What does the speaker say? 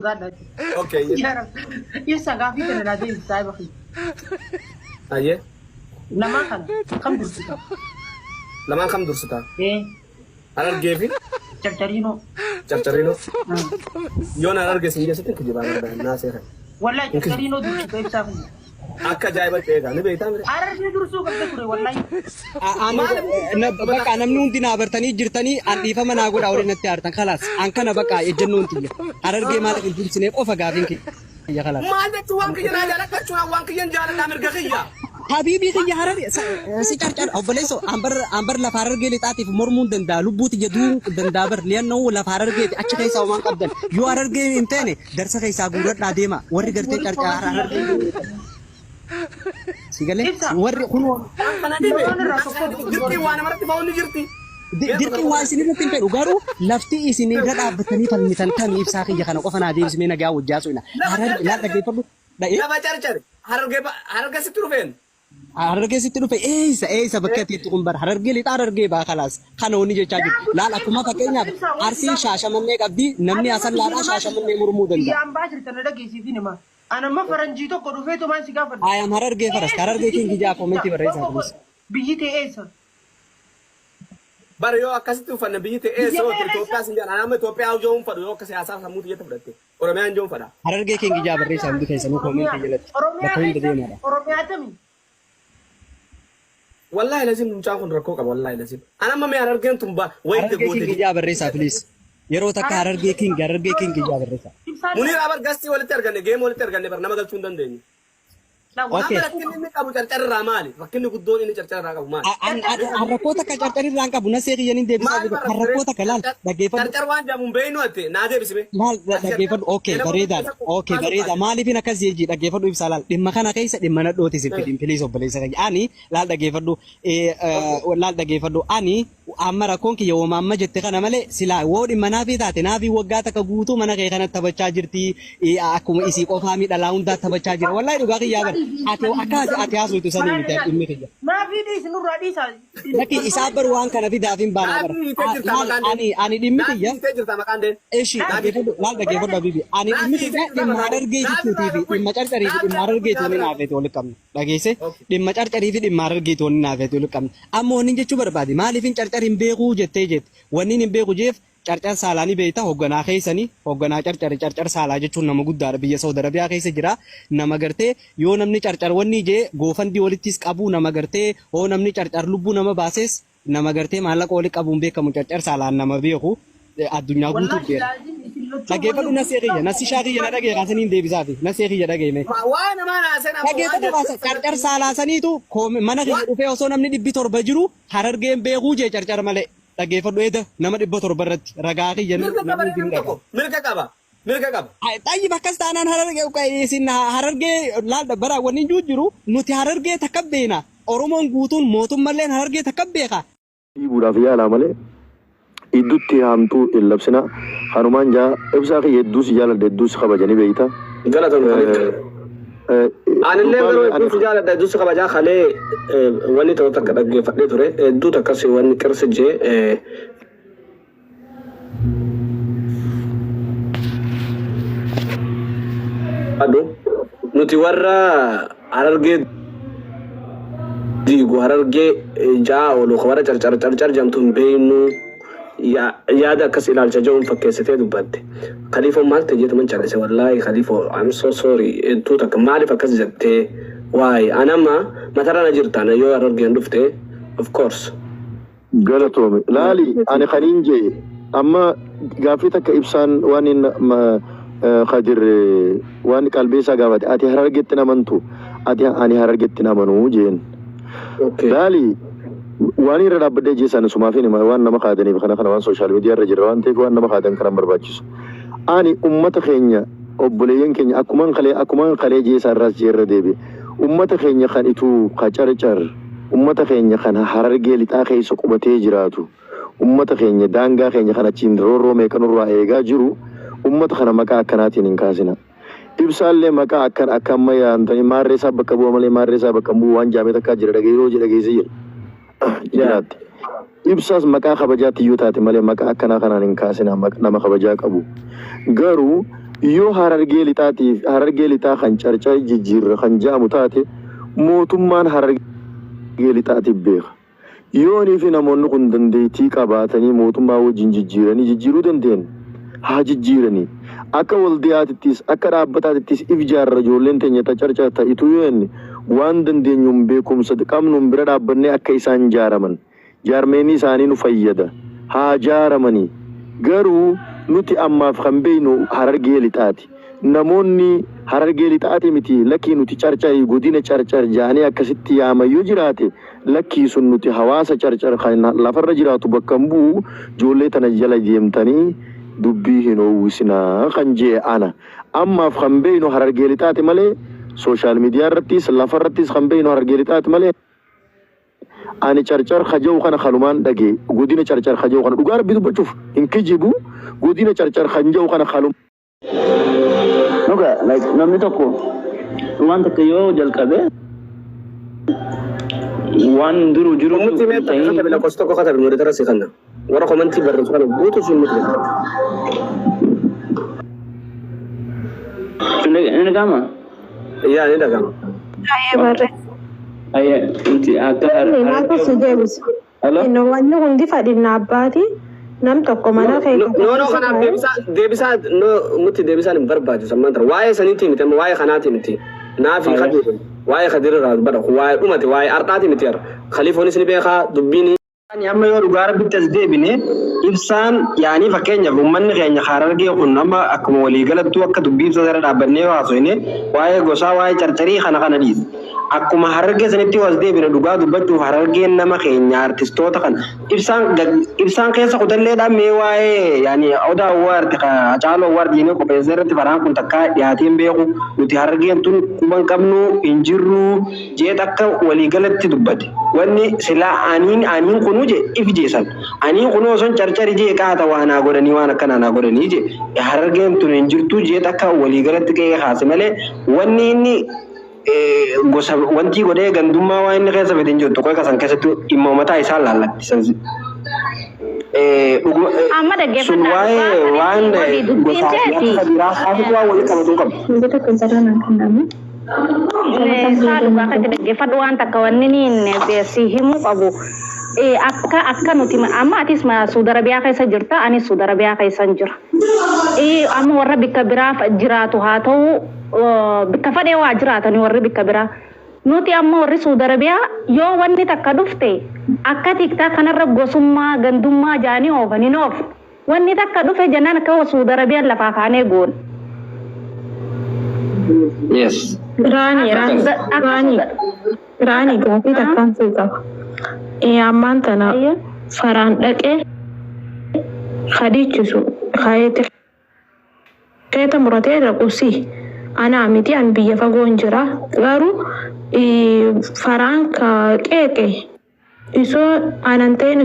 Sodaadha. Okay. Yaa Rabbi. Ibsa gaafii kana naa deebisi saahiba kiyya. Ayyee. Lamaan kana kam dursita? Lamaan kam dursita? Ee Harargee fi carcariinoo. carcariinoo. Yoon harargee sin geessatti kijibaa naa seera. Wallahi carcariinoo dursita ibsaa kiyya. Akka ajaa'ibatti eegaa ni beektaa mire. Harargee dursuu qabda ture wallahi. Bakka namni hundi naa bartanii jirtanii an dhiifama naa godha warri natti aartan kalaas an kana bakka ejjennoon tiyya harargee maaliif hin dursine qofa gaafiin kiyya kalaas. Maal jechuun waan kiyya naa jaaladha waan kiyyan jaaladha mirga kiyya. Habiibii kiyya harar si carcar obboleesso ambar lafa harargee lixaatiif mormuun danda'a lubbuu tiyya du'uu danda'a bar li'annoo lafa harargeeti achi keessaa homaan qabdan yoo harargee hin feene darsa keessaa guuradhaa deema warri gartee carcar harargee si galee Ibsa. warri kun Kana dhibe. Loon irraa tokko Dirqii waa namarratti ba'uun ni jirti. Dirqii waa isin irratti hin fedhu garuu lafti isin irra dhaabbatanii falmitan kami ibsaa kiyya kana qofa naa deebismee nagaa wajjaa so'ina harar laal dhaggeeffadhu dha'ee Lafa carcare. Harargee harargee sitti dhufeen. Harargee sitti dhufe eessa eessa bakka itti kun bara harargee lixaa harargee baa kalaas kana wanni jechaa jiru laal akkuma fakkeenyaaf Arsiin Shaashamannee qabdi namni Asallaadhaa Shaashamannee mormuu Biyya danda'a. ambaa jirtan na dhageessiifin hima. Ana amma faranjii tokko dhufeetu maan si gaafadha. I am harargee faras harargee king jaa koomentii barreessaa kunis. Biyyi tee eessa? Bara yoo akkasitti uffanne biyyi ta'e eessa Biyya yoo meeqa Itoophiyaa sin jedhan amma Itoophiyaa yoo hin fadhu yoo akka siyaasaa sammuu tiyyatti fudhatte Oromiyaan yoo hin fadha. Harargee king jaa barreessaa hundi keessanuu koomentii jalatti Oromiyaa bakka hunda keessa deemaadha. Oromiyaa tami? Wallahi lazim mucaan kun rakkoo qaba wallahi lazim. Ana amma mee harargeen tun ba wayitti Harargee goote. king jaa barreessaa please. Yeroo takka harargee king harargee king jaa barreessaa. Ibsaan Muniir abar gastii walitti arganne geema walitti arganne bar nama galchuu hin dandeenyu. Okay. Amma rakkinni inni qabu carcarraa maali? Rakkinni guddoon inni carcarraa qabu maali? An rakkoo takka carcarirraa hin qabu nasee kiyyaniin deebisaa Maal jiru. bara An rakkoo takka laal dhaggeeffadhu. Carcar waan jedhamu hin beeknu ati naa deebisime. Laal dhaggeeffadhu. Okay bareedaadha. Okay bareeda. Maaliifin akkas jechi dhaggeeffadhu ibsaa laal. Dhimma kana keessa dhimma nadhooti si fidin please obboleessa kiyya. Ani laal dhaggeeffadhu. Laal dhaggeeffadhu. Ani amma rakkoon kiyya woma amma jette kana malee silaa woo dhimma naafii taate naafii waggaa takka guutuu mana kee kana taphachaa jirti akkuma isii qofaa miidhalaa hundaa taphachaa jira. Wallahi dhugaa kiyyaa bara. Ati akka ati ati haasoftu sanii miti dhimmi kiyya. Naafii dhiisi nurraa dhiisaa. Lakki isaa bar waan kana fidaaf hin baanaa bara. Naafii hiitee jirta Laal maqaan ani ani dhimmi Naafii kiyya hiitee jirta maqaan deen. Eshi dhaggeeffadhu laal dhaggeeffadhu Habibi ani dhimmi kiyya dhimma harargee jechuutii fi dhimma carcarii fi dhimma harargeeti wani naafeeti walitti qabna dhageesse dhimma carcarii fi dhimma harargeeti wani naafeeti walitti qabna amma wanni jechuu barbaade maaliif hin carcar hin beekuu jettee jette wanni hin beeku jeef carcar saalaa ni beekta hogganaa keessanii hogganaa carcari carcar saalaa jechuun nama guddaadha biyya Saudi Arabiyaa keessa jira nama gartee yoo namni carcar wanni jee goofandii walittis qabuu nama gartee hoo namni carcar lubbuu nama baases nama gartee maallaqa walitti qabuun beekamu carcar saalaan nama beeku addunyaa guutuu Wallahi beeka. laazim isin lachuu Dhaggeeffadhu nasee kiyya nassi shaa kiyya na dhagee kaasaniin deebisaafi nasee kiyya dhagee mee. Waa namaa naaseen amma waan Dhaggeeffadhu kaasa carcar saalaa saniitu mana kiyya dhufee osoo namni 700 jiru harargeen beekuu jee carcar malee dhaggeeffadhu eeda nama 700 irratti ragaa kiyya Mirga qaba namni namni tokko mirga qaba mirga qaba. Xayyib akkas taanaan harargee isin harargee laal bara wanni jiru jiru nuti harargee takka beena Oromoon guutuun mootummalleen harargee takka beeka. Dhiibuudhaaf yaalaa malee iddutti haamtuu hin labsinaa kanumaan jaa ibsaa kiyya hedduu si jaaladha hedduu si kabaja ni beeyta. Galatoom Khalid. Anillee Dhugaa garuu ani hedduu si jaaladha hedduu si kabajaa kalee wanni tokko takka dhaggeeffadhee ture hedduu takkas wanni qirsi jee adu nuti warra harargee diigu harargee jaa oolu warra carcar carcar jamtu hin beeynu yaada akkas ilaalcha jedhuun fakkeessitee dubbatte. Khaliifoo maal ta'e jeetuman callise wallaahi Khaliifoo I'm so sorry hedduu takka maaliif akkas jettee waay anama matarra na jirta na yoo harargeen dhufte of course. Galatoomi. Laali ani kaniin jee amma gaaffii takka ibsaan waan inni Kadir waan qalbeessaa gaafate ati harargetti hin amantu ati ani harargetti hin amanuu jeen. Okay. Laali waan irra dhaabbadhee jee sana sumaafin hima waan nama kaadaniif kana kana waan sooshaal miidiyaa irra jirra waan ta'eef waan nama kaadan kana hin barbaachisu. Ani ummata keenya obboleeyyan keenya akkuman kalee akkuman kalee jee isaarraas jee irra deebi'e. Ummata keenya kan ituu ka carcar ummata keenya kan harargee lixaa keessa qubatee jiraatu ummata keenya daangaa keenya kan achiin roorroo meeqa nurraa eegaa jiru ummata kana maqaa akkanaatiin hin kaasina. Ibsaallee maqaa akkan akka amma yaamtanii maarree isaa bakka bu'a malee maarree isaa bakka hin bu'u waan jaamee takkaa jira dhagee yoo dhageessee jira jiraatte. Ibsaas maqaa kabajaatti yoo taate malee maqaa akkanaa kanaan hin kaasina nama kabajaa qabu. Garuu Yoo Harargee Lixaatiif Harargee Lixaa kan Carcar jijjiirra kan ja'amu taate mootummaan Harargee Lixaatiif beeka. Yoonii fi namoonni kun dandeettii qabaatanii mootummaa wajjin jijjiiranii jijjiiruu dandeen haa jijjiiranii. Akka waldiyaatittis akka dhaabbataatittis if jaarra ijoolleen teenya ta Carcar ta Ituu yoo jenne waan dandeenyuun beekumsa qabnuun bira dhaabbannee akka isaan jaaraman Jaarmeenni isaanii nu fayyada. Haa jaaramanii. Garuu nuti ammaaf kan beeknu Harargee Lixaati. Namoonni Harargee Lixaati miti lakkii nuti Carcari, godina Carcar ja'anii akkasitti yaaman yoo jiraate lakkii sun nuti hawaasa Carcar kan lafarra jiraatu bakka hin bu'u ijoollee tana jala deemtanii dubbii hin oowwisinaa kan je'e ana. Ammaaf kan beeknu Harargee Lixaati malee social media irrattis lafarrattis kan beeknu Harargee Lixaati malee Ani Carcar ka ja'u kana kalumaan dhage godina Carcar ka ja'u kana dhugaa rabbii dubbachuuf hin kijibu godina Carcar kan ja'u kana kalum. Dhuga like namni tokko waan takka yoo jalqabe waan duru jiru Umutti mee takka katabi lakkoofsa tokko katabi moderator si kanna. Warra komantii barreessu kana guutuu sun nuti. Ni dhaga'ama? Yaa ni dhaga'ama. Baay'ee barreessa. Ayya nuti akka Inni maaltu si deebisa? Hello? Inni wanni hundi fadhinna abbaati. Nam tokko mana kee No no kanaaf deebisaa deebisaa no nuti deebisaan hin barbaachisu ammaan tana waa'ee saniitii miti amma waa'ee kanaatii miti naafi kadir waa'ee kadir irraa dubbadha waa'ee dhumate waa'ee ardhaatii miti har'a khaliifoonis ni beekaa dubbiin Ani amma yoo dhugaa rabbitti as deebine ibsaan yaanii fakkeenyaaf uummanni keenya Harargee kun amma akkuma walii galattuu akka dubbii ibsaa irra dhaabbannee yoo haasofne waa'ee gosaa waa'ee carcarii kana kana dhiisa. Akkuma Harargee sanitti yoo as deebine dhugaa dubbachuuf Harargeen nama keenya artistoota kana ibsaan ibsaan keessa kutalleedha mee waa'ee yaani Odaa Award ka Hacaaluu Award jennee qopheessee irratti faraan kun takkaa dhiyaatee hin beeku nuti Harargeen tun quban qabnu hin jirru jeet akka walii galatti dubbate. Wanni silaa aniin aniin kunuu je if jeesan. Aniin kunuu oson carcari jee qaata waa naa godhanii waan akkanaa naa godhanii je Harargeen tun hin jirtuu jeet akka walii galatti qe'ee kaase malee wanni inni gosa wantii godhee gandummaa waan inni keessa fide hin jirtu qeeqa san keessatti dhimma mataa isaa laallatti san dhuguma Amma sun dhaggeeffadhaa waa'ee dhugaa waan sanitti wabii dubbiin gosaa fi teeti. akka biraa haasatu waan walitti qabatu hin qabu. Isaa dhugaa katti dhaggeeffadhu waan takka wanni niin si himuu qabu. Akka akka nuti amma atis Suudi Arabiyaa keessa jirta anis Suudi Arabiyaa keessan jira. Amma warra bikka biraa jiraatu haa ta'u bikka fadhee waa jiraatani warri bikka biraa. Nuti amma warri Suudi Arabiyaa yoo wanni takka dhufte akka tiktaa kanarra gosummaa gandummaa jaanii oofan hin oofne. Wanni takka dhufe jennaan akka Suudi Arabiyaan lafaa kaanee goone. Yes. Raani, Akka Raani, Suuda akka Raani, Suuda Raani gaafii takkaan sii qaba. Ammaan tana Ayyo. faraan dhaqee kadichisu kayeeti keeta muratee dhaqu si anaa miti an biyya fagoon jira garuu faraan ka qeeqe isoo anan ta'in